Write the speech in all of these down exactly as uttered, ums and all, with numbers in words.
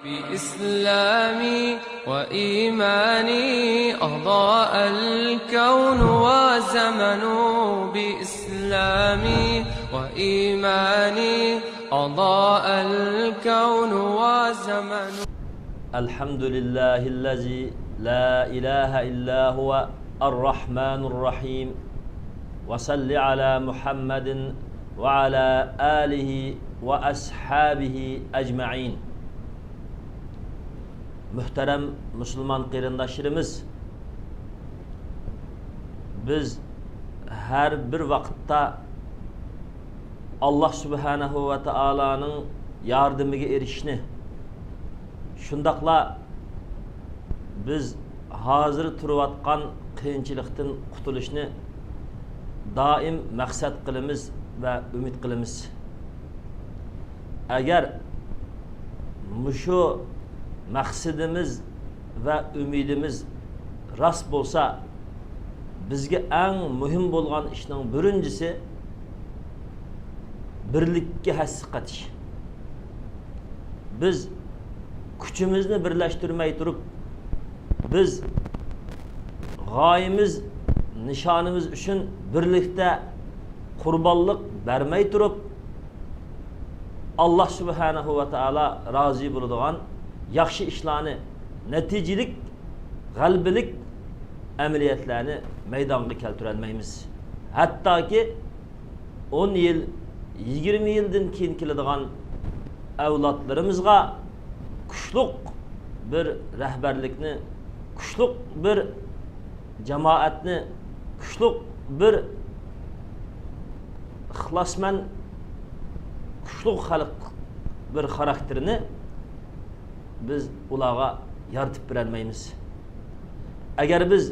بإسلامي وإيماني أضاء الكون وزمن. بإسلامي وإيماني أضاء الكون وزمن. الحمد لله الذي لا إله إلا هو الرحمن الرحيم. وصل على محمد وعلى آله وأصحابه أجمعين. مۆھتەرەم مۇسۇلمان قېرىنداشلىرىمىز، بىز ھەر بىر ۋاقىتتا ئاللاھ سۇبھانەھۇ ۋە تائالانىڭ ياردىمىگە ئېرىشىشنى، شۇنداقلا بىز ھازىر تۇرۇۋاتقان قىيىنچىلىقتىن قۇتۇلۇشنى دائىم مەقسەت قىلىمىز ۋە ئۈمىد قىلىمىز. ئەگەر مۇشۇ مەقسىتىمىز ۋە ئۈمىدىمىز راست بولسا، بىزگە ئەڭ مۇھىم بولغان ئىشنىڭ بىرىنچىسى بىرلىككە ھەسسە قېتىش. بىز كۈچىمىزنى بىرلەشتۈرمەي تۇرۇپ، بىز غايىمىز، نىشانىمىز ئۈچۈن بىرلىكتە قۇربانلىق بەرمەي تۇرۇپ، ئاللاھ سۇبھانەھۇ ۋە تائالا رازى بولىدىغان ياخشى ئىشلارنى، نەتىجىلىك، غەلىبىلىك ئەمەلىيەتلەرنى مەيدانغا كەلتۈرەلمەيمىز. ھەتتاكى ئون يىل، يىگىرمە يىلدىن كېيىن كېلىدىغان ئەۋلادلىرىمىزغا كۈچلۈك بىر رەھبەرلىكنى، كۈچلۈك بىر جامائەتنى، كۈچلۈك بىر ئىخلاسمەن، كۈچلۈك خەلق بىر خاراكتېرىنى بىز ئۇلارغا يارىتىپ بېرەلمەيمىز. ئەگەر بىز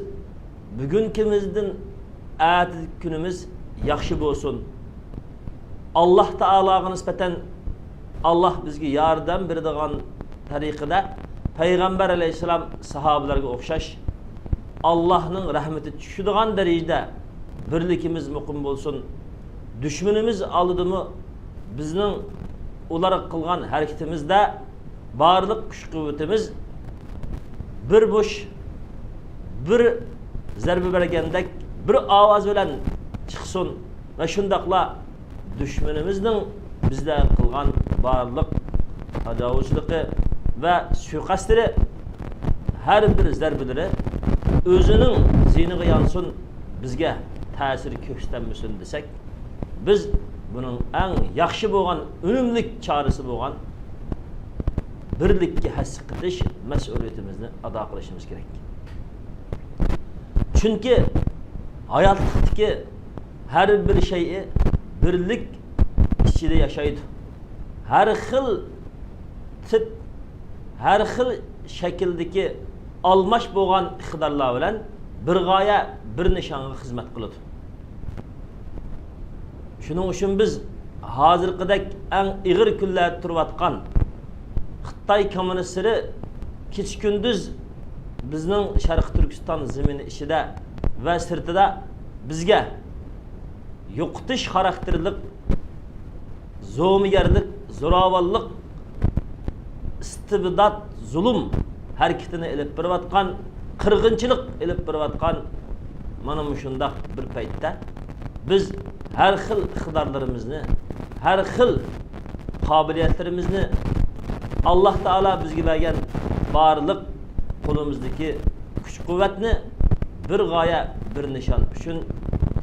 بۈگۈنكىمىزدىن ئەتىدىكى كۈنىمىز ياخشى بولسۇن، ئاللاھ تائالاغا نىسبەتەن ئاللاھ بىزگە ياردەم بېرىدىغان تەرىقىدە پەيغەمبەر ئەلەيھىسسالام ساھابىلەرگە ئوخشاش ئاللاھنىڭ رەھمىتى چۈشىدىغان دەرىجىدە بىرلىكىمىز مۇقىم بولسۇن. دۈشمىنىمىز ئالدىدىمۇ بىزنىڭ ئۇلارغا قىلغان ھەرىكىتىمىزدە بارلىق كۈچ-قۇۋۋىتىمىز بىر مۇش، بىر زەربە بەرگەندەك بىر ئاۋاز بىلەن چىقسۇن ۋە شۇنداقلا دۈشمىنىمىزنىڭ بىزدە قىلغان بارلىق تاجاۋۇزچىلىقى ۋە سۇيىقەستلىرى، ھەر بىر زەربىلىرى ئۆزىنىڭ زىيىنىغا يانسۇن، بىزگە تەسىر كۆرسىتەلمىسۇن دېسەك، بىز بۇنىڭ ئەڭ ياخشى بولغان، ئۈنۈملۈك چارىسى بولغان بىرلىككە ھەسسە قېتىش مەسئۇلىيىتىمىزنى ئادا قىلىشىمىز كېرەك. چۈنكى ھاياتلىقتىكى ھەر بىر شەيئى بىرلىك ئىچىدە ياشايدۇ. ھەر خىل تىپ، ھەر خىل شەكىلدىكى ئالماش بولغان ئىقتىدارلار بىلەن بىر غايە، بىر نىشانغا خىزمەت قىلىدۇ. شۇنىڭ ئۈچۈن بىز ھازىرقىدەك ئەڭ ئېغىر كۈنلەردە تۇرۇۋاتقان خىتاي كوممۇنىستلىرى كېچە-كۈندۈز بىزنىڭ شەرقىي تۈركىستان زېمىنى ئىچىدە ۋە سىرتىدا بىزگە يوقىتىش خاراكتېرلىق زومىگەرلىك، زوراۋانلىق، ئىستىبدات، زۇلۇم ھەرىكىتىنى ئېلىپ بېرىۋاتقان، قىرغىنچىلىق ئېلىپ بېرىۋاتقان مانا مۇشۇنداق بىر پەيتتە، بىز ھەر خىل ئىقتىدارلىرىمىزنى، ھەر خىل قابىلىيەتلىرىمىزنى، ئاللاھ تائالا بىزگە بەرگەن بارلىق قولىمىزدىكى كۈچ-قۇۋۋەتنى بىر غايە، بىر نىشان ئۈچۈن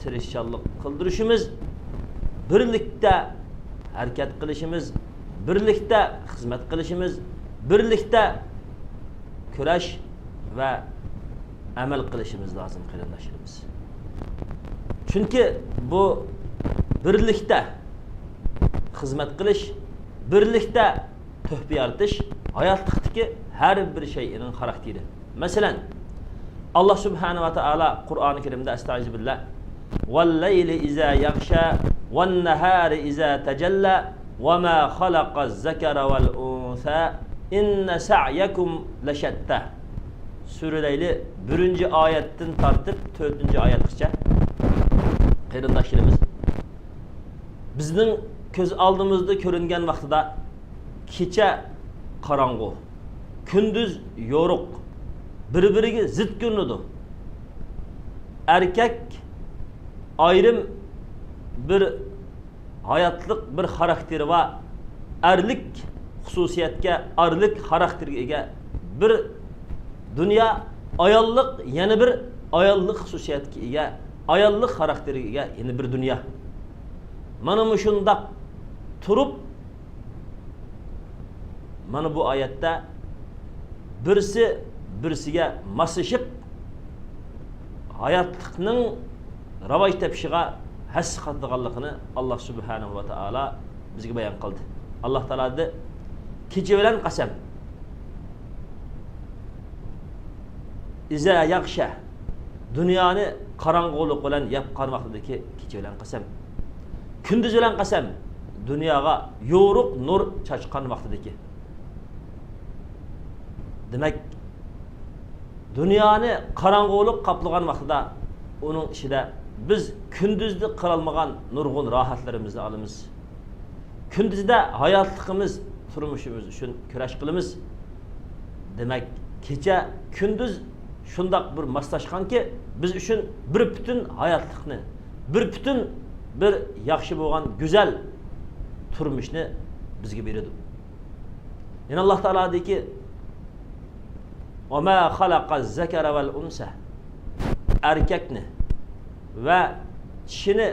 تىرىشچانلىق قىلدۇرۇشىمىز، بىرلىكتە ھەرىكەت قىلىشىمىز، بىرلىكتە خىزمەت قىلىشىمىز، بىرلىكتە كۈرەش ۋە ئەمەل قىلىشىمىز لازىم، قېرىنداشلىرىمىز. چۈنكى بۇ بىرلىكتە خىزمەت قىلىش، بىرلىكتە تۆھپە يارىتىش ھاياتلىقتىكى ھەر بىر شەيئىنىڭ خاراكتېرى. مەسىلەن، ئاللاھ سۇبھانەھۇ ۋە تائالا قۇرئانى كەرىمدە، ئەستەئىزۇ بىللا، «والليل إذا يغشى والنهار إذا تجلى وما خلق الذكر والأنثى إن سعيكم لشتى» سۈرە لەيلى بىرىنچى ئايەتتىن تارتىپ تۆتىنچى ئايەتكىچە، قېرىنداشلىرىمىز، بىزنىڭ كۆز ئالدىمىزدا كۆرۈنگەن ۋاقتىدا كېچە قاراڭغۇ، كۈندۈز يورۇق، بىر-بىرىگە زىت كۆرۈنىدۇ. ئەركەك ئايرىم بىر ھاياتلىق، بىر خاراكتېرى بار، ئەرلىك خۇسۇسىيەتكە، ئەرلىك خاراكتېرگە ئىگە بىر دۇنيا، ئاياللىق يەنە بىر ئاياللىق خۇسۇسىيەتكە ئىگە، ئاياللىق خاراكتېرگە ئىگە يەنە بىر دۇنيا. مانا مۇشۇنداق تۇرۇپ، مانا بۇ ئايەتتە بىرسى بىرسىگە ماسلىشىپ، ھاياتلىقنىڭ راۋاج تېپىشىغا ھەسسە قاتىدىغانلىقىنى ئاللا سۇبھانەھۇ ۋە تائالا بىزگە بايان قىلدى. ئاللا تائالا دېدى، كېچە بىلەن قەسەم. ئىزا يەغشە. دۇنيانى قاراڭغۇلۇق بىلەن ياپقان ۋاقتىدىكى كېچە بىلەن قەسەم. كۈندۈز بىلەن قەسەم. دۇنياغا يورۇق نۇر چاچقان ۋاقتىدىكى. دېمەك، دۇنيانى قاراڭغۇلۇق قاپلىغان ۋاقتىدا ئۇنىڭ ئىچىدە بىز كۈندۈزدە قىلالمىغان نۇرغۇن راھەتلىرىمىزنى ئالىمىز. كۈندۈزدە ھاياتلىقىمىز، تۇرمۇشىمىز ئۈچۈن كۈرەش قىلىمىز. دېمەك، كېچە، كۈندۈز شۇنداق بىر ماسلاشقانكى، بىز ئۈچۈن بىر پۈتۈن ھاياتلىقنى، بىر پۈتۈن بىر ياخشى بولغان گۈزەل تۇرمۇشنى بىزگە بېرىدۇ. يەنە ئاللا تائالا دېدىكى، «ۋە ما خەلەقەز زەكەرە ۋەل ئۇنسە.» ئەركەكنى ۋە چىشىنى،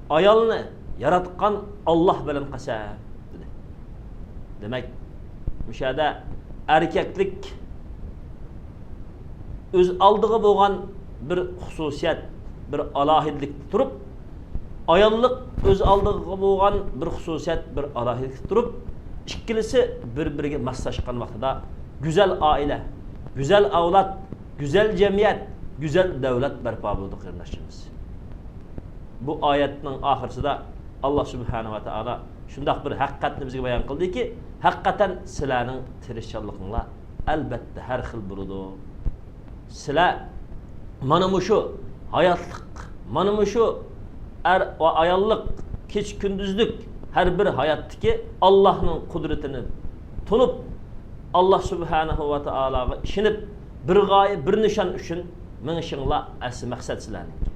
ئايالنى ياراتقان ئاللا بىلەن قەسەم، دېدى. دېمەك، مۇشۇ يەردە ئەركەكلىك ئۆز ئالدىغا بولغان بىر خۇسۇسىيەت، بىر ئالاھىدىلىكتە تۇرۇپ، ئاياللىق ئۆز ئالدىغا بولغان بىر خۇسۇسىيەت، بىر ئالاھىدىلىكتە تۇرۇپ، ئىككىلىسى بىر-بىرىگە ماسلاشقان ۋاقتىدا گۈزەل ئائىلە، گۈزەل ئەۋلاد، گۈزەل جەمئىيەت، گۈزەل دەۋلەت بەرپا بولىدۇ، قېرىنداشلىرىمىز. بۇ ئايەتنىڭ ئاخىرسىدا ئاللا سۇبھانەھۇ ۋە تائالا شۇنداق بىر ھەقىقەتنى بىزگە بايان قىلدىكى، ھەقىقەتەن سىلەرنىڭ تىرىشچانلىقىڭلار ئەلبەتتە ھەر خىل بولىدۇ. سىلەر مانا مۇشۇ ھاياتلىق، مانا مۇشۇ ئەر ۋە ئاياللىق، كېچە-كۈندۈزلۈك ھەر بىر ھاياتتىكى ئاللاھنىڭ قۇدرىتىنى تونۇپ، ئاللا سۇبھانەھۇ ۋە تائالاغا ئىشىنىپ، بىر غايە، بىر نىشان ئۈچۈن مېڭىشىڭلار ئەسلى مەقسەت سىلەرنىڭكى.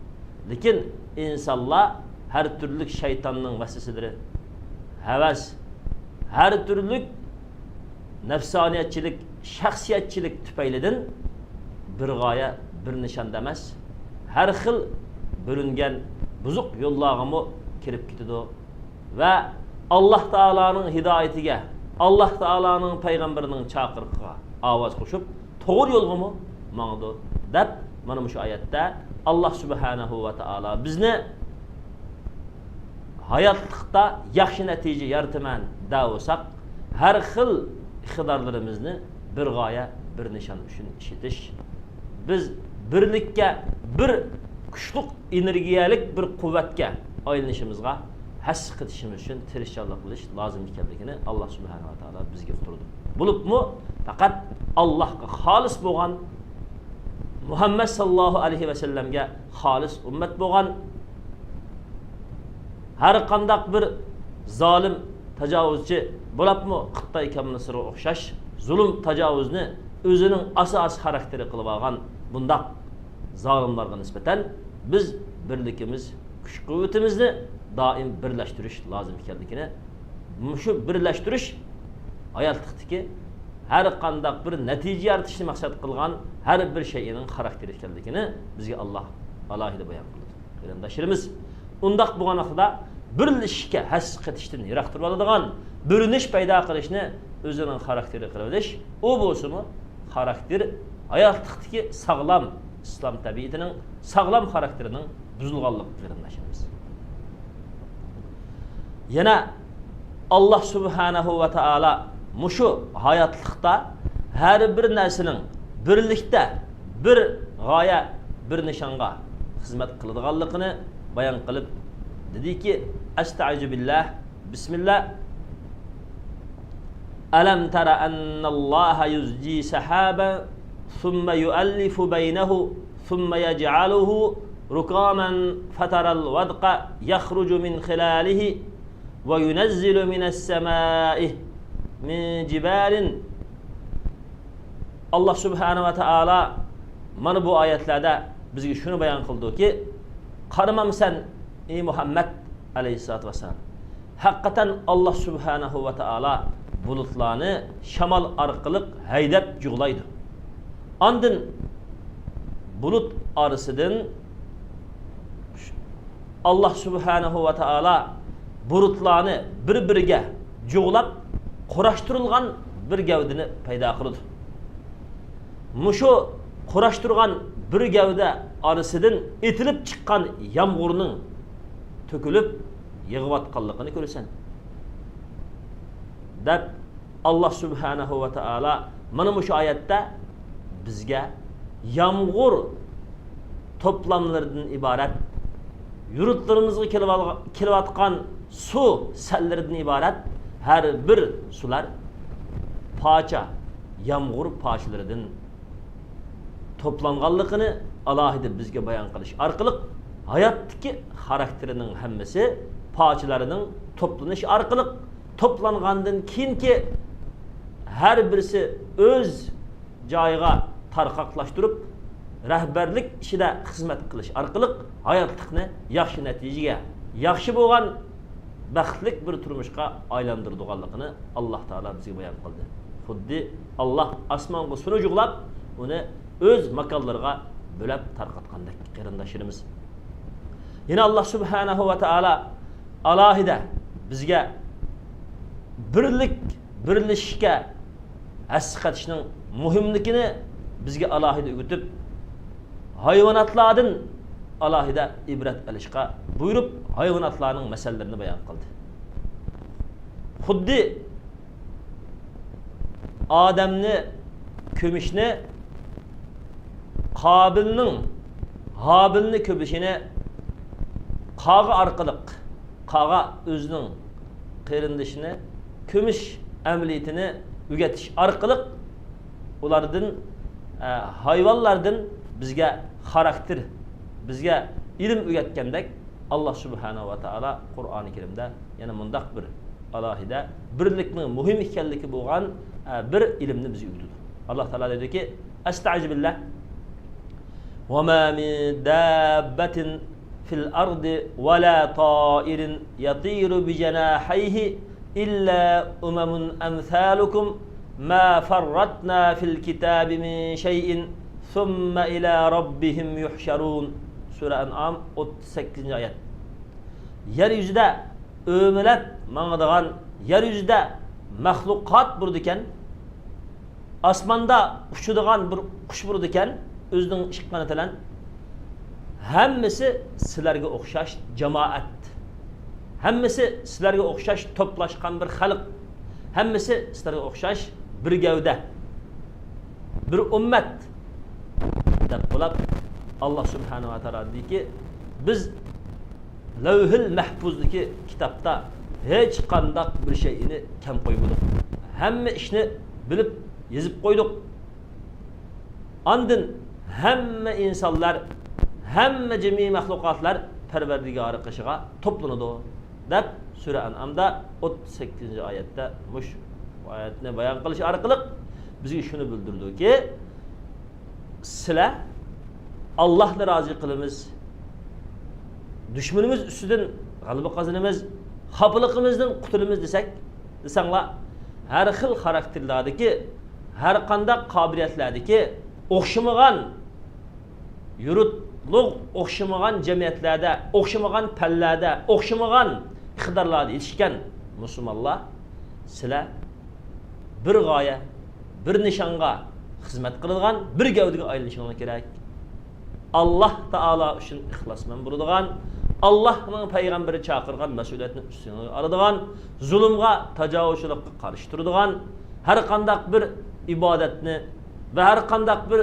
لېكىن ئىنسانلار ھەر تۈرلۈك شەيتاننىڭ ۋەسۋەسىلىرى، ھەۋەس، ھەر تۈرلۈك نەپسانىيەتچىلىك، شەخسىيەتچىلىك تۈپەيلىدىن بىر غايە، بىر نىشاندا ئەمەس، ھەر خىل بۆلۈنگەن بۇزۇق يوللارغىمۇ كىرىپ كېتىدۇ ۋە ئاللا تائالانىڭ ھىدايىتىگە، ئاللا تائالانىڭ پەيغەمبىرىنىڭ چاقىرىقىغا ئاۋاز قوشۇپ، توغرا يولغىمۇ ماڭىدۇ، دەپ، مانا مۇشۇ ئايەتتە ئاللا سۇبھانەھۇ ۋە تائالا بىزنى ھاياتلىقتا ياخشى نەتىجە يارىتىمەن دەۋالساق، ھەر خىل ئىقتىدارلىرىمىزنى بىر غايە، بىر نىشان ئۈچۈن ئىشلىتىش، بىز بىرلىككە، بىر كۈچلۈك ئېنېرگىيەلىك بىر قۇۋۋەتكە ئايلىنىشىمىزغا ھەسسە قېتىشىمىز ئۈچۈن تىرىشچانلىق قىلىش لازىم ئىكەنلىكىنى ئاللا سۇبھانەھۇ ۋە تائالا بىزگە ئۇقتۇرىدۇ. بولۇپمۇ پەقەت ئاللاھقا خالىس بولغان، مۇھەممەد ساللاللاھۇ ئەلەيھى ۋەسەللەمگە خالىس ئۈممەت بولغان، ھەر قانداق بىر زالىم، تاجاۋۇزچى، بولۇپمۇ خىتاي كوممۇنىستلىرىغا ئوخشاش زۇلۇم، تاجاۋۇزنى ئۆزىنىڭ ئاساسىي خاراكتېرى قىلىپ ئالغان بۇنداق زالىملارغا نىسبەتەن بىز بىرلىكىمىز، كۈچ-قۇۋۋىتىمىزنى دائىم بىرلەشتۈرۈش لازىم ئىكەنلىكىنى، مۇشۇ بىرلەشتۈرۈش ھاياتلىقتىكى ھەر قانداق بىر نەتىجە يارىتىشنى مەقسەت قىلغان ھەر بىر شەيئىنىڭ خاراكتېرى ئىكەنلىكىنى بىزگە ئاللا ئالاھىدە بايان قىلدى. قېرىنداشلىرىمىز، ئۇنداق بولغان ۋاقتىدا بىرلىشىشكە ھەسسە قېتىشتىن يىراق تۇرۇۋالىدىغان، بۆلۈنۈش پەيدا قىلىشنى ئۆزىنىڭ خاراكتېرى قىلىۋېلىش، ئۇ بولسىمۇ خاراكتېر، ھاياتلىقتىكى ساغلام ئىسلام تەبىئىتىنىڭ، ساغلام خاراكتېرىنىڭ بۇزۇلغانلىقى، قېرىنداشلىرىمىز. يەنە ئاللا سۇبھانەھۇ ۋە تائالا مۇشۇ ھاياتلىقتا ھەر بىر نەرسىنىڭ بىرلىكتە بىر غايە، بىر نىشانغا خىزمەت قىلىدىغانلىقىنى بايان قىلىپ دېدىكى، ئەستەئىزۇ بىللاھ، بىسمىللاھ. ألم تر أن الله يزجي سحابا ثم يؤلف بينه ثم يجعله ركاما فترى الودق يخرج من خلاله وينزل من السماء من جبال ئاللا سۇبھانەھۇ ۋە تائالا مانا بۇ ئايەتلەردە بىزگە شۇنى بايان قىلدىكى، قارىمامسەن، ئى مۇھەممەد ئەلەيھىسسالاتۇ ۋەسسالام، ھەقىقەتەن ئاللا سۇبھانەھۇ ۋە تائالا بۇلۇتلارنى شامال ئارقىلىق ھەيدەپ جۇغلايدۇ. ئاندىن بۇلۇت ئارىسىدىن ئاللا سۇبھانەھۇ ۋە تائالا بۇلۇتلارنى بىر-بىرىگە جۇغلاپ، قۇراشتۇرۇلغان بىر گەۋدىنى پەيدا قىلىدۇ. مۇشۇ قۇراشتۇرغان بىر گەۋدە ئارىسىدىن ئېتىلىپ چىققان يامغۇرنىڭ تۆكۈلۈپ يېغىۋاتقانلىقىنى كۆرىسەن، دەپ، ئاللا سۇبھانەھۇ ۋە تائالا مانا مۇشۇ ئايەتتە بىزگە يامغۇر توپلاملىرىدىن ئىبارەت، يۇرتلىرىمىزغا كېلىۋالغا-، كېلىۋاتقان سۇ سەللىرىدىن ئىبارەت ھەر بىر سۇلار پاچا، يامغۇر پاچىلىرىدىن توپلانغانلىقىنى ئالاھىدە بىزگە بايان قىلىش ئارقىلىق، ھاياتتىكى خاراكتېرىنىڭ ھەممىسى پاچىلارنىڭ توپلىنىشى ئارقىلىق، توپلانغاندىن كېيىنكى ھەر بىرسى ئۆز جايىغا تارقاقلاشتۇرۇپ، رەھبەرلىك ئىشىدە خىزمەت قىلىش ئارقىلىق ھاياتلىقنى ياخشى نەتىجىگە، ياخشى بولغان بەختلىك بىر تۇرمۇشقا ئايلاندۇرىدىغانلىقىنى ئاللا تائالا بىزگە بايان قىلدى. خۇددى ئاللا ئاسمانغا سۇنى جۇغلاپ، ئۇنى ئۆز ماكانلىرىغا بۆلەپ تارقاتقاندەك، قېرىنداشلىرىمىز. يەنە ئاللا سۇبھانەھۇ ۋە تائالا ئالاھىدە بىزگە بىرلىك، بىرلىشىشكە ھەسسە قېتىشنىڭ مۇھىملىكىنى بىزگە ئالاھىدە ئۆگىتىپ، ھايۋاناتلاردىن ئالاھىدە ئىبرەت ئېلىشقا بۇيرۇپ، ھايۋاناتلارنىڭ مەسەللىرىنى بايان قىلدى. خۇددى ئادەمنى كۆمۈشنى، قابىلنىڭ ھابىلنى كۆمۈشىنى قاغا ئارقىلىق، قاغا ئۆزىنىڭ قېرىندىشىنى كۆمۈش ئەمەلىيىتىنى ئۆگىتىش ئارقىلىق ئۇلاردىن، ئە، ھايۋانلاردىن بىزگە خاراكتېر، بىزگە ئىلىم ئۆگەتكەندەك، ئاللا سۇبھانەھۇ ۋە تائالا قۇرئانى كەرىمدە يەنە مۇنداق بىر ئالاھىدە بىرلىكنىڭ مۇھىم ئىكەنلىكى بولغان، ئە، بىر ئىلىمنى بىزگە ئۆگىتىدۇ. ئاللا تائالا دەيدۇكى، ئەستەئىزۇ بىللا، وما من دابة في الأرض ولا طائر يطير بجناحيه إلا أمم أمثالكم ما فرطنا في الكتاب من شيء ثم إلى ربهم يحشرون. سۈرە ئەنئام، ئوتتۇز سەككىزىنچى ئايەت. يەر يۈزىدە ئۆمىلەپ ماڭىدىغان، يەر يۈزىدە مەخلۇقات بولىدىكەن، ئاسماندا ئۇچىدىغان بىر قۇش بولىدىكەن، ئۆزىنىڭ ئىككى قانىتى بىلەن. ھەممىسى سىلەرگە ئوخشاش جامائەت. ھەممىسى سىلەرگە ئوخشاش توپلاشقان بىر خەلق. ھەممىسى سىلەرگە ئوخشاش بىر گەۋدە، بىر ئۈممەت، دەپ بولۇپ، ئاللا سۇبھانەھۇ ۋە تائالا دېدىكى، بىز لەۋھىل مەھپۇزدىكى كىتابتا ھېچقانداق بىر شەيئىنى كەم قويمىدۇق. ھەممە ئىشنى بىلىپ يېزىپ قويدۇق. ئاندىن ھەممە ئىنسانلار، ھەممە جىمى مەخلۇقاتلار پەرۋەردىگارى قېشىغا توپلىنىدۇ، دەپ سۈرە ئەنئامدا ئوتتۇز سەككىزىنچى ئايەتتە مۇشۇ ئايەتنى بايان قىلىش ئارقىلىق بىزگە شۇنى بىلدۈرىدۇكى، سىلەر ئاللاھنى رازى قىلىمىز، دۈشمىنىمىز ئۈستىدىن غەلىبە قازىنىمىز، خاپىلىقىمىزدىن قۇتۇلىمىز دېسەك، دېسەڭلار، ھەر خىل خاراكتېرلاردىكى، ھەر قانداق قابىلىيەتلەردىكى ئوخشىمىغان يۇرۇتلۇق، ئوخشىمىغان جەمئىيەتلەردە، ئوخشىمىغان پەنلەردە، ئوخشىمىغان ئىقتىدارلاردا يېتىشكەن مۇسۇلمانلار، سىلەر بىر غايە، بىر نىشانغا خىزمەت قىلىدىغان بىر گەۋدىگە ئايلىنىشىڭلار كېرەك. ئاللا تائالا ئۈچۈن ئىخلاسمەن بولىدىغان، ئاللانىڭ پەيغەمبىرى چاقىرغان مەسئۇلىيەتنى ئۈستىگە ئالىدىغان، زۇلۇمغا، تاجاۋۇزچىلىققا قارشى تۇرىدىغان، ھەر قانداق بىر ئىبادەتنى ۋە ھەر قانداق بىر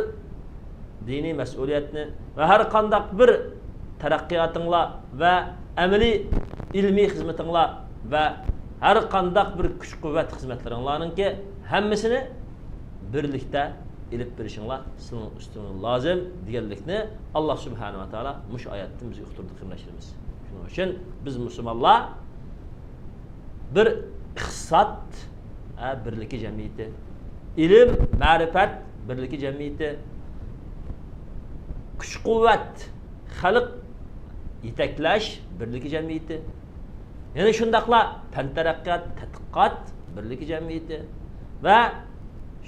دىنىي مەسئۇلىيەتنى ۋە ھەر قانداق بىر تەرەققىياتىڭلار ۋە ئەمەلىي ئىلمىي خىزمىتىڭلار ۋە ھەر قانداق بىر كۈچ-قۇۋۋەت خىزمەتلىرىڭلارنىڭكى ھەممىسىنى بىرلىكتە ئېلىپ بېرىشىڭلار سىلىنىڭ ئۈستىڭىزگە لازىم، دېگەنلىكنى ئاللا سۇبھانەھۇ ۋە تائالا مۇشۇ ئايەتتىن بىزگە ئۇقتۇردى، قېرىنداشلىرىمىز. شۇنىڭ ئۈچۈن بىز مۇسۇلمانلار بىر ئىقتىساد، ھە، بىرلىكى جەمئىيىتى، ئىلىم، مەرىپەت، بىرلىكى جەمئىيىتى، كۈچ-قۇۋۋەت، خەلق يېتەكلەش بىرلىكى جەمئىيىتى، يەنە شۇنداقلا پەن تەرەققىيات، تەتقىقات بىرلىكى جەمئىيىتى ۋە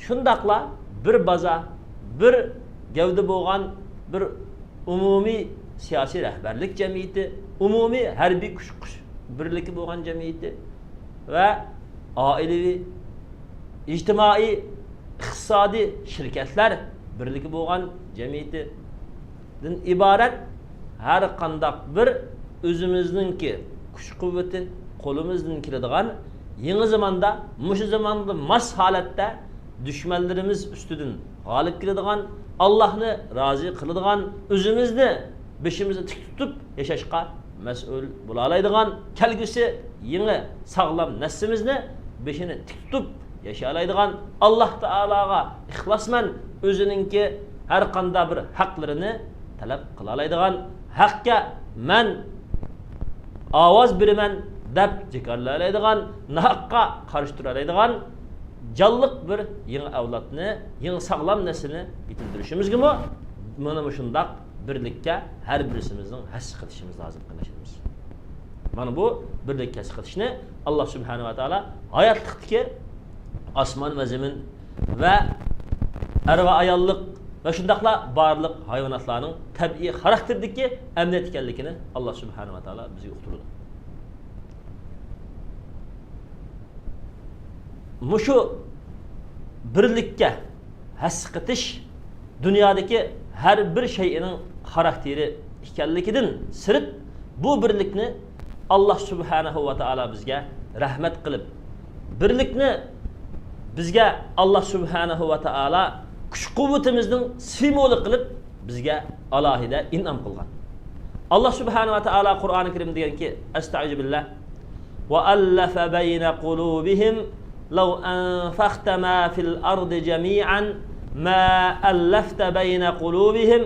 شۇنداقلا بىر بازا، بىر گەۋدە بولغان بىر ئومۇمىي سىياسىي رەھبەرلىك جەمئىيىتى، ئومۇمىي ھەربىي كۈچ، كۈچ بىرلىكى بولغان جەمئىيىتى ۋە ئائىلىۋى، ئىجتىمائىي، ئىقتىسادىي شىركەتلەر بىرلىكى بولغان جەمئىيىتىدىن ئىبارەت ھەر قانداق بىر ئۆزىمىزنىڭكى كۈچ-قۇۋۋىتى، قولىمىزدىن كېلىدىغان، يېڭى زاماندا، مۇشۇ زامانغا ماس ھالەتتە دۈشمەنلىرىمىز ئۈستىدىن غالىب كېلىدىغان، ئاللاھنى رازى قىلىدىغان، ئۆزىمىزنى بېشىمىزنى تىك تۇتۇپ ياشاشقا مەسئۇل بولالايدىغان، كەلگۈسى يېڭى ساغلام نەسلىمىزنى بېشىنى تىك تۇتۇپ ياشىيالايدىغان، ئاللاھ تائالاغا ئىخلاسمەن ئۆزىنىڭكى ھەر قانداق بىر ھەقلىرىنى تەلەپ قىلالايدىغان، ھەققە مەن ئاۋاز بېرىمەن دەپ جاكارلايدىغان، ناھەققە قارشى تۇرالايدىغان جانلىق بىر يېڭى ئەۋلادنى، يېڭى ساغلام نەسىلنى يېتىلدۈرۈشىمىزگىمۇ مانا مۇشۇنداق بىرلىككە ھەر بىرسىمىزنىڭ ھەسسە قېتىشىمىز لازىم، قېرىنداشلىرىمىز. مانا بۇ بىرلىككە ھەسسە قېتىشنى ئاللاھ سۇبھانەھۇ ۋە تائالا ھاياتلىقتىكى ئاسمان ۋە زېمىن ۋە ئەر ۋە ئاياللىق ۋە شۇنداقلا بارلىق ھايۋاناتلارنىڭ تەبىئىي خاراكتېردىكى ئەمەلىيەت ئىكەنلىكىنى ئاللاھ سۇبھانەھۇ ۋە تائالا بىزگە ئۇقتۇرىدۇ. مۇشۇ بىرلىككە ھەسسە قېتىش دۇنيادىكى ھەر بىر شەيئىنىڭ خاراكتېرى ئىكەنلىكىدىن سىرت، بۇ بىرلىكنى ئاللاھ سۇبھانەھۇ ۋە تائالا بىزگە رەھمەت قىلىپ، بىرلىكنى بىزگە ئاللاھ سۇبھانەھۇ ۋە تائالا كۈچ-قۇۋۋىتىمىزنىڭ سىمۋولى قىلىپ بىزگە ئالاھىدە ئىنئام قىلغان. ئاللاھ سۇبھانەھۇ ۋە تائالا قۇرئانى كەرىمدە دېگەنكى، ئەستەئىزۇ بىللاھ، وألف بين قلوبهم لو أنفقت ما في الأرض جميعا ما ألفت بين قلوبهم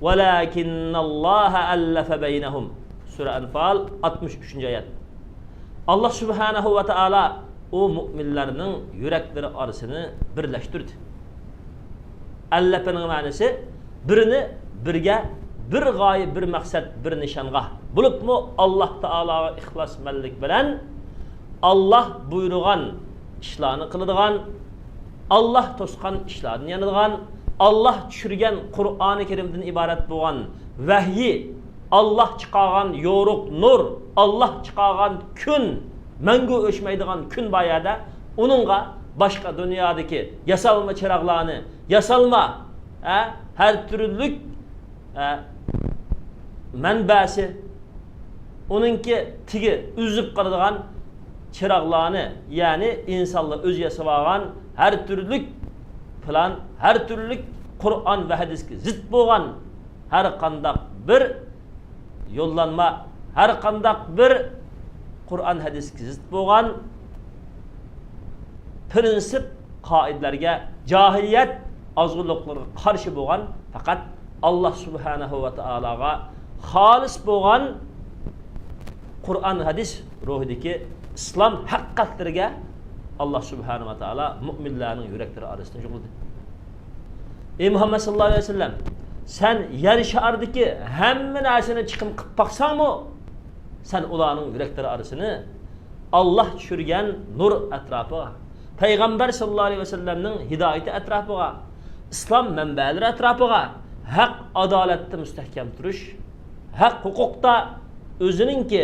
ولكن الله ألف بينهم. سۈرە ئەنفال، ئاتمىش ئۈچىنچى ئايەت. ئاللاھ سۇبھانەھۇ ۋە تائالا ئۇ مۇئمىنلارنىڭ يۈرەكلىرى ئارىسىنى بىرلەشتۈردى. ئەللەپنىڭ مەنىسى بىرىنى بىرگە، بىر غايە، بىر مەقسەت، بىر نىشانغا، بولۇپمۇ ئاللاھ تائالاغا ئىخلاسمەنلىك بىلەن ئاللاھ بۇيرۇغان ئىشلارنى قىلىدىغان، ئاللاھ توسقان ئىشلاردىن يانىدىغان، ئاللاھ چۈشۈرگەن قۇرئانى كەرىمدىن ئىبارەت بولغان ۋەھيى، ئاللاھ چىقارغان يورۇق نۇر، ئاللاھ چىقارغان كۈن، مەڭگۈ ئۆچمەيدىغان كۈن بار يەردە، ئۇنىڭغا باشقا دۇنيادىكى ياسالما چىراغلارنى، ياسالما، ھە، ھەر تۈرلۈك، ھە، مەنبەسى، ئۇنىڭكى تېگى ئۈزۈپ قالىدىغان چىراغلارنى، يەنى ئىنسانلار ئۆزى ياسىۋالغان ھەر تۈرلۈك پىلان، ھەر تۈرلۈك قۇرئان ۋە ھەدىسكە زىت بولغان ھەر قانداق بىر يوللانما، ھەر قانداق بىر قۇرئان ھەدىسكە زىت بولغان پىرىنسىپ، قائىدىلەرگە، جاھىلىيەت ئازغۇنلۇقلىرىغا قارشى بولغان، پەقەت ئاللاھ سۇبھانەھۇ ۋە تائالاغا خالىس بولغان قۇرئان ھەدىس روھىدىكى ئىسلام ھەقىقەتلىرىگە ئاللاھ سۇبھانەھۇ ۋە تائالا مۇئمىنلارنىڭ يۈرەكلىرى ئارىسىنى جۇغلىدى. ئەي مۇھەممەد ساللاللاھۇ ئەلەيھى ۋەسەللەم، سەن يەر شارىدىكى ھەممە نەرسىنى چىقىم قىلىپ باقساڭمۇ، سەن ئۇلارنىڭ يۈرەكلىرى ئارىسىنى ئاللاھ چۈشۈرگەن نۇر ئەتراپىغا، پەيغەمبەر ساللاللاھۇ ئەلەيھى ۋەسەللەمنىڭ ھىدايىتى ئەتراپىغا، ئىسلام مەنبەلىرى ئەتراپىغا، ھەق ئادالەتتە مۇستەھكەم تۇرۇش، ھەق ھوقۇقتا ئۆزىنىڭكى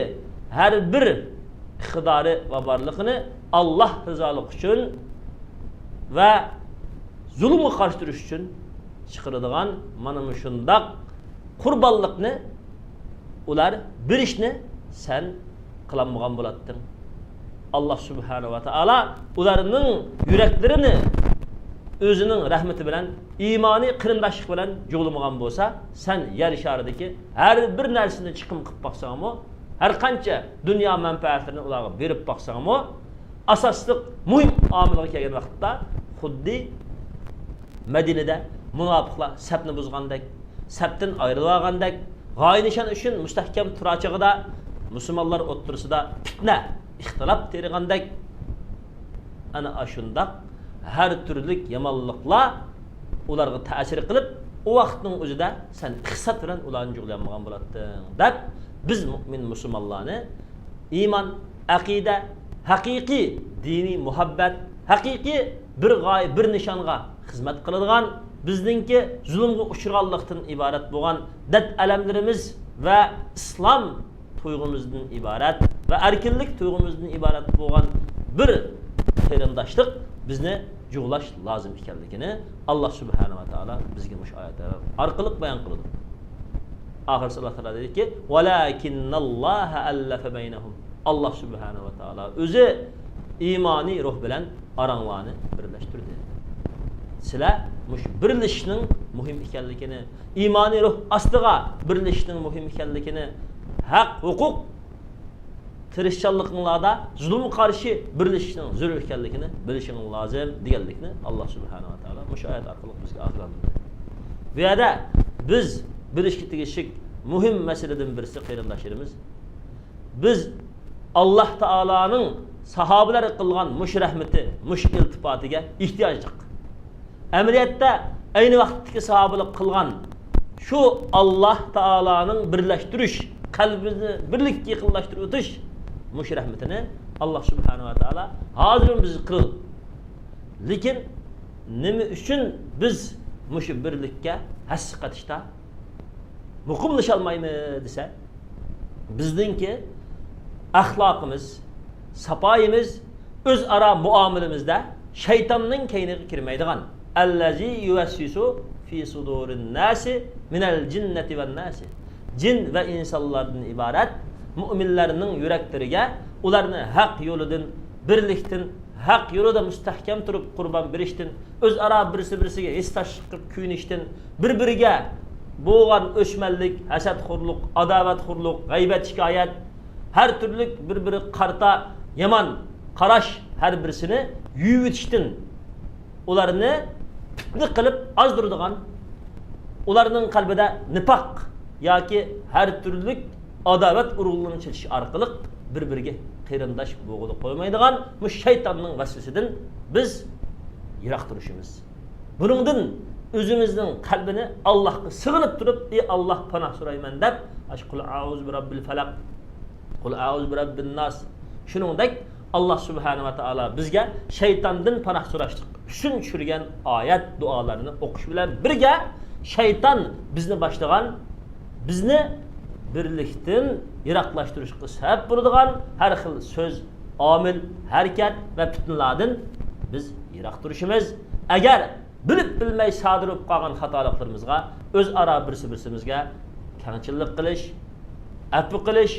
ھەر بىر ئىقتىدارى ۋە بارلىقىنى ئاللاھ رىزالىقى ئۈچۈن ۋە زۇلۇمغا قارشى تۇرۇش ئۈچۈن چىقىرىدىغان مانا مۇشۇنداق قۇربانلىقنى ئۇلار بېرىشنى سەن قىلالمىغان بولاتتىڭ. ئاللاھ سۇبھانەھۇ ۋە تائالا ئۇلارنىڭ يۈرەكلىرىنى ئۆزىنىڭ رەھمىتى بىلەن، ئىمانىي قېرىنداشلىق بىلەن جۇغلىمىغان بولسا، سەن يەر شارىدىكى ھەر بىر نەرسىنى چىقىم قىلىپ باقساڭمۇ، ھەر قانچە دۇنيا مەنپەئەتلىرىنى ئۇلارغا بېرىپ باقساڭمۇ، ئاساسلىق مۇھىم ئامىلغا كەلگەن ۋاقىتتا خۇددى مەدىنىدە مۇناپىقلار سەپنى بۇزغاندەك، سەپتىن ئايرىلىۋالغاندەك، غايە نىشان ئۈچۈن مۇستەھكەم تۇرار چېغىدا مۇسۇلمانلار ئوتتۇرىسىدا پىتنە، ئىختىلاپ تېرىغاندەك، ئەنە ئاشۇنداق ھەر تۈرلۈك يامانلىقلار ئۇلارغا تەسىر قىلىپ، ئۇ ۋاقىتنىڭ ئۆزىدە سەن ئىقتىساد بىلەن ئۇلارنى جۇغلىيالمىغان بولاتتىڭ، دەپ، بىز مۆمىن مۇسۇلمانلارنى ئىمان، ئەقىدە، ھەقىقىي دىنىي مۇھەببەت، ھەقىقىي بىر غايە، بىر نىشانغا خىزمەت قىلىدىغان، بىزنىڭكى زۇلۇمغا ئۇچرىغانلىقتىن ئىبارەت بولغان دەرد-ئەلەملىرىمىز ۋە ئىسلام تۇيغۇمىزدىن ئىبارەت ۋە ئەركىنلىك تۇيغۇمىزدىن ئىبارەت بولغان بىر قېرىنداشلىق بىزنى جۇغلاش لازىم ئىكەنلىكىنى ئاللا سۇبھانەھۇ ۋە تائالا بىزگە مۇشۇ ئايەتلەر ئارقىلىق بايان قىلىدۇ. ئاخىرسى ئاللا تائالا دەيدىكى، ۋەلەكىننەللاھە ئەللەفە بەينەھۇم. ئاللا سۇبھانەھۇ ۋە تائالا ئۆزى ئىمانىي روھ بىلەن ئاراڭلارنى بىرلەشتۈردى. سىلەر مۇشۇ بىرلىشىشنىڭ مۇھىم ئىكەنلىكىنى، ئىمانىي روھ ئاستىغا بىرلىشىشنىڭ مۇھىم ئىكەنلىكىنى، ھەق، ھوقۇق، تىرىشچانلىقىڭلاردا زۇلۇمغا قارشى بىرلىشىشنىڭ زۆرۈر ئىكەنلىكىنى بىلىشىڭلار لازىم، دېگەنلىكنى ئاللا سۇبھانەھۇ ۋە تائالا مۇشۇ ئايەت ئارقىلىق بىزگە ئاگاھلاندۇردى. بۇ يەردە بىز بىلىشكە تېگىشلىك مۇھىم مەسىلىدىن بىرسى، قېرىنداشلىرىمىز، بىز ئاللا تائالانىڭ ساھابىلەرگە قىلغان مۇشۇ رەھمىتى، مۇشۇ ئىلتىپاتىگە ئېھتىياجلىق. ئەمەلىيەتتە، ئەينى ۋاقىتتىكى ساھابىلەر قىلغان شۇ ئاللا تائالانىڭ بىرلەشتۈرۈش، قەلبىمىزنى بىرلىككە يېقىنلاشتۇرۇۋېتىش مۇشۇ رەھمىتىنى ئاللا سۇبھانەھۇ ۋە تائالا ھازىرمۇ بىزگە قىلىدۇ. لېكىن نېمە ئۈچۈن بىز مۇشۇ بىرلىككە ھەسسە قېتىشتا مۇقىملىشالمايمىز دېسە، بىزنىڭكى ئەخلاقىمىز، ساپايىمىز، ئۆزئارا مۇئامىلىمىزدە شەيتاننىڭ كەينىگە كىرمەيدىغان، ئەللەزى يۇۋەسۋىسۇ فى سۇدۇرىن ناسى مىنەل جىننەتى ۋەن ناسى، جىن ۋە ئىنسانلاردىن ئىبارەت مۆمىنلەرنىڭ يۈرەكلىرىگە ئۇلارنى ھەق يولىدىن، بىرلىكتىن، ھەق يولىدا مۇستەھكەم تۇرۇپ قۇربان بېرىشتىن، ئۆزئارا بىرسى-بىرسىگە ھېسداشلىق قىلىپ كۆيۈنۈشتىن، بىر-بىرىگە بولغان ئۆچمەنلىك، ھەسەتخورلۇق، ئاداۋەتخورلۇق، غەيۋەت-شىكايەت، ھەر تۈرلۈك بىر-بىرىگە قارىتا يامان قاراش، ھەر بىرسىنى يۇيۇۋېتىشتىن، ئۇلارنى پىتنە قىلىپ ئازدۇرىدىغان، ئۇلارنىڭ قەلبىدە نىپاق ياكى ھەر تۈرلۈك ئاداۋەت ئۇرۇقلىرىنى چېچىش ئارقىلىق بىر-بىرىگە قېرىنداش بولغىلى قويمايدىغان مۇشۇ شەيتاننىڭ ۋەسۋەسىدىن بىز يىراق تۇرۇشىمىز. بۇنىڭدىن ئۆزىمىزنىڭ قەلبىنى ئاللاھقا سىغىنىپ تۇرۇپ، ئى ئاللاھ، پاناھ سورايمەن دەپ، ئاشۇ قۇل ئەئۇزۇ بىرەببىل فەلەق، قۇل ئەئۇزۇ بىرەببىن ناس، شۇنىڭدەك ئاللاھ سۇبھانەھۇ ۋە تائالا بىزگە شەيتاندىن پاناھ سوراشلىق ئۈچۈن چۈشۈرگەن ئايەت، دۇئالارنى ئوقۇش بىلەن بىرگە، شەيتان بىزنى باشلىغان، بىزنى بىرلىكتىن يىراقلاشتۇرۇشقا سەۋەب بولىدىغان ھەر خىل سۆز، ئامىل، ھەرىكەت ۋە پىتنىلاردىن بىز يىراق تۇرۇشىمىز. ئەگەر بىلىپ بىلمەي سادىر بولۇپ قالغان خاتالىقلىرىمىزغا ئۆزئارا بىرسى بىرسىمىزگە كەڭچىللىك قىلىش، ئەپۇ قىلىش،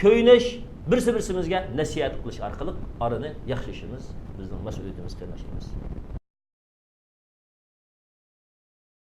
كۆيۈنۈش، بىرسى بىرسىمىزگە نەسىھەت قىلىش ئارقىلىق ئارىنى ياخشىلىشىمىز بىزنىڭ مەسئۇلىيىتىمىز، قېرىنداشلىرىمىز.